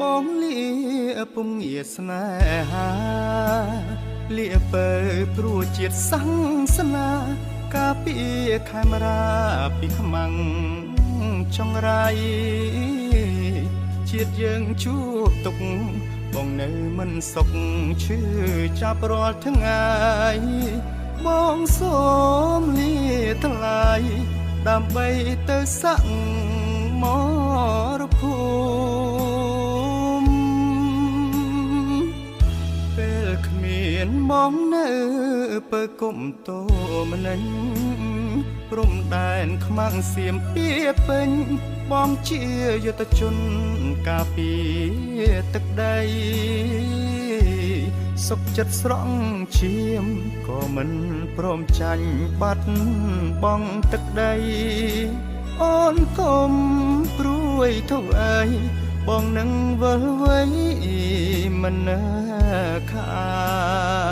បងលាពុំងារស្នេហាលាពើព្រោះជាតិសាសនាការពារខេមរាពីខ្មាំងចង្រៃជាតិយើងជួបទុកបងនៅមិនសុខឈឺចាប់រាល់ថ្ងៃបងសូមលាថ្លៃដើម្បីទៅសឹកមរភូមិពេលគ្មានបងនៅពើគុំតោមនិញព្រំដែនខ្មាំងសៀមពីពេញបងជាយុទ្ធជនការពារទឹកដីសុខចិត្តស្រង់ឈាមក៏មិនព្រមចាញ់បាត់បងទឹកដីអូនកុំព្រួយធំអើយបងនឹងវិលវ័យមិនខា